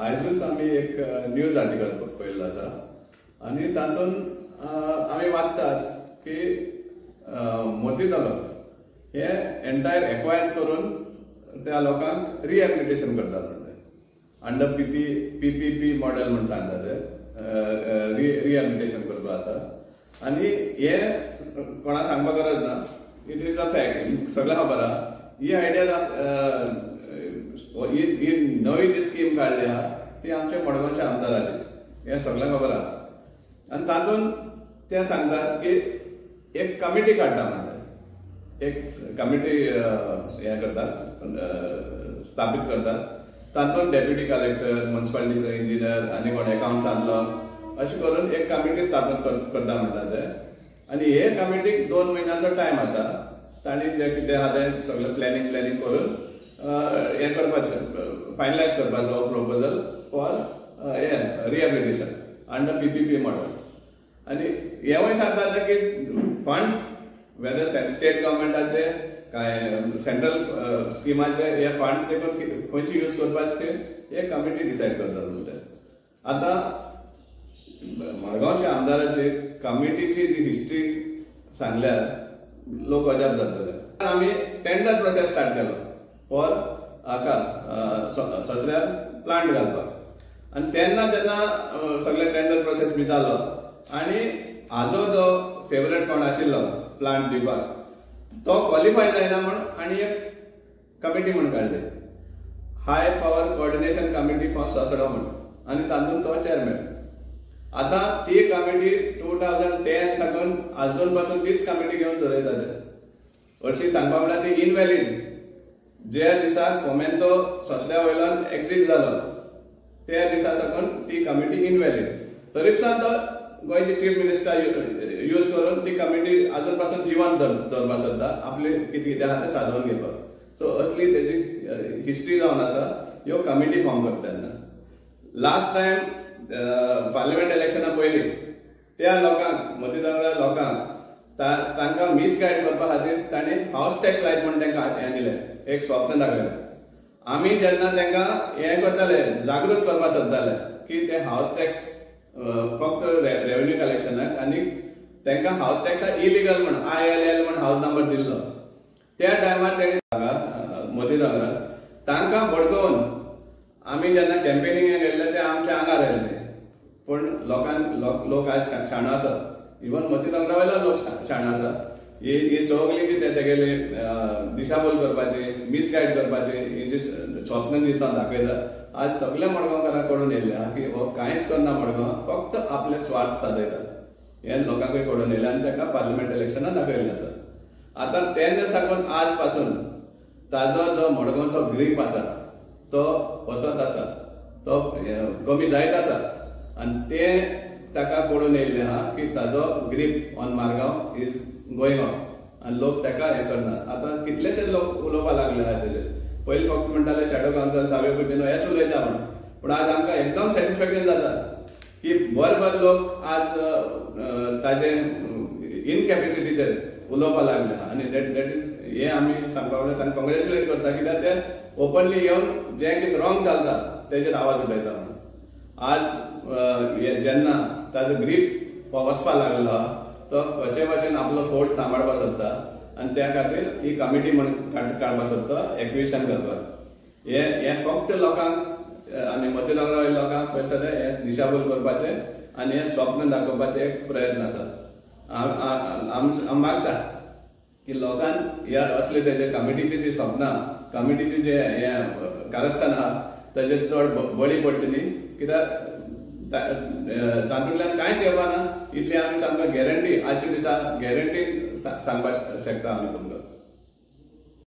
आयजूच आमी एक न्यूज आर्टिकल पळयल्लो आसा आनी तातूंत आमी वाचतात की मोतीनगर हे एंटायर एक्वायर करून त्या लोकांक रिहॅबिलिटेशन करतात म्हणटा, अंडर पीपीपी मॉडेल म्हूण सांगता ते रिहॅबिलिटेशन करपा आसा. आनी हे कोणा सांगपाक गरज ना, it is a fact, सगळें खबर आहा. ही आयडिया ही नवी जी स्कीम काडली आहा ती आमच्या मडगांवच्या आमदाराची, हें सगळें खबर आहा. आनी तातूंत ते सांगतात की एक कमिटी काडटा म्हणटा, एक कमिटी हें करतात, स्थापीत करतात. तातूंत डेप्युटी कलेक्टर, म्युनिसिपालिटीचो इंजिनियर आनी कोण एकाउंट्सांतलो अशें करून एक कमिटी स्थापन करता म्हणटा ते. आनी हे कमिटीक 2 म्हयन्याचो टायम आसा, तांणी जें कितें आहा तें सगळें प्लॅनिंग करून हें करपाचें, फायनलायज करपाचो प्रोपोजल फॉर हें रिहॅबिलिटेशन अंडर पीपीपी मॉडल. आनी हेंवूय सांगता की फंड्स वेदर स्टेट गव्हर्मेंटाचे काय सेंट्रल स्किमाचे हे फंड्स देखून खंयचे यूज करपाचे ते हे कमिटी डिसायड करतात म्हणटा. आतां मडगांवच्या आमदाराची कमिटीची जी हिस्ट्री सांगल्यार लोक अजाप जातले. आमी टेंडर प्रोसेस स्टार्ट केलो फॉर हाका ससऱ्यार प्लांट घालपाक. आनी तेन्ना जेन्ना सगळे टेंडर प्रोसेस बी जालो आनी हाजो जो फेवरेट कोण आशिल्लो प्लांट दिवपाक तो क्वॉलिफाय जायना म्हूण आनी एक कमिटी म्हूण काडली, high power coordination committee for Sasdo म्हूण, आनी तातूंत तो चेअरमॅन. आतां ती कमिटी 2010 साकून आजून पासून तीच कमिटी घेवन चलयता ते. हरशीं सांगपा म्हळ्यार ती इनव्हॅलीड. ज्या दिसा फोमेंतो ससऱ्या वयल्यान एक्झीट जालो त्या दिसा साकून ती कमिटी इनव्हॅलीड. तरी सुद्दां तो गोंयचे चीफ मिनिस्टर यूज करून ती कमिटी आजून पासून जिवन दवरपाक सोदता, आपले कितें कितें आहा तें सादोवन घेवपाक. सो असली तेजी हिस्ट्री जावन आसा ह्यो कमिटी फॉर्म करता तेन्ना. लास्ट टायम पार्लिमेंट इलेक्शना पयलीं त्या लोकांक, मतदारा लोकांक तांकां मिसगायड करपा खातीर तांणी हावस टॅक्स लायत म्हूण तांकां हें दिलें, एक स्वप्न दाखयलें. आमी जेन्ना तांकां हें करताले, जागृत करपाक सोदताले की ते हावस टॅक्स फक्त रेवेन्यू कलेक्शनाक आनी तांकां हावस टॅक्स इलिगल म्हूण ILL म्हूण हावस नंबर दिल्लो. त्या टायमार तेणी मोतीनगरार तांकां भडकोवन आमी जेन्ना कॅम्पेनिंगेक गेल्ले ते आमच्या आंगार आयिल्ले. पूण लोकांक लोक आज शाणो आसात, इवन मोतीनगरा वयलो लोक शाणो आसात. ही सगळी कितें तेगेली दिशाभूल करपाची, मिसगायड करपाची ही जी स्वप्न दिता दाखयता, आज सगळे मडगांवकारांक कळून येयल्लें आहा की हो कांयच करना मडगांव, फक्त आपले स्वार्थ सादयता हें लोकांकूय कळून येयलें आनी ताका पार्लिमेंट इलेक्शनान दाखयल्लें आसा. आतां तेन्ना साकून आज पासून ताजो जो मडगांवचो ग्रीप आसा तो वचत आसा, तो कमी जायत आसा. आनी तें ताका कळून येयल्लें आहा की ताजो grip on Margao is going on आनी लोक ताका हें करना. आतां कितलेशेच लोक उलोवपाक लागले आहा तेजेर. पयलीं फक्त म्हणटाले शॅडो कावन्सिल सावय कुटिन्हो हेच उलयता म्हूण, पूण आज आमकां एकदम सॅटिस्फॅक्शन जाता की बरे बरे लोक आज ताजे इनकॅपेसिटीचेर उलोवपाक लागले आहा. आनी that is हें आमी सांगपा वयल्यान तांकां कॉंग्रेच्युलेट करता कित्याक ते ओपनली येवन जें कितें रॉंग चलता तेजेर आवाज उठयता म्हणून. आज जेन्ना ताजो ग्रीप वचपाक लागलो तो कशे भाशेन आपलो फोर्ट सांबाळपाक सोदता आनी त्या खातीर ही कमिटी म्हूण काडपाक सोदता एक्विजिशन करपाक. हें फक्त लोकांक आनी मोतीनगरा वयल्या लोकांक पयशे हें दिशाभूल करपाचें आनी हें स्वप्न दाखोवपाचें एक प्रयत्न आसा. आमी मागता की लोकांक ह्या असले तेजे कमिटीची जी सपनां, कमिटीची जे हें कारस्थान आहा ताजेर चड बळी पडची न्ही, कित्याक तातूंतल्यान कांयच येवपाना इतली आमी सामकां गॅरंटी आजच्या दिसा गॅरंटी सांगपाक शकता आमी तुमकां.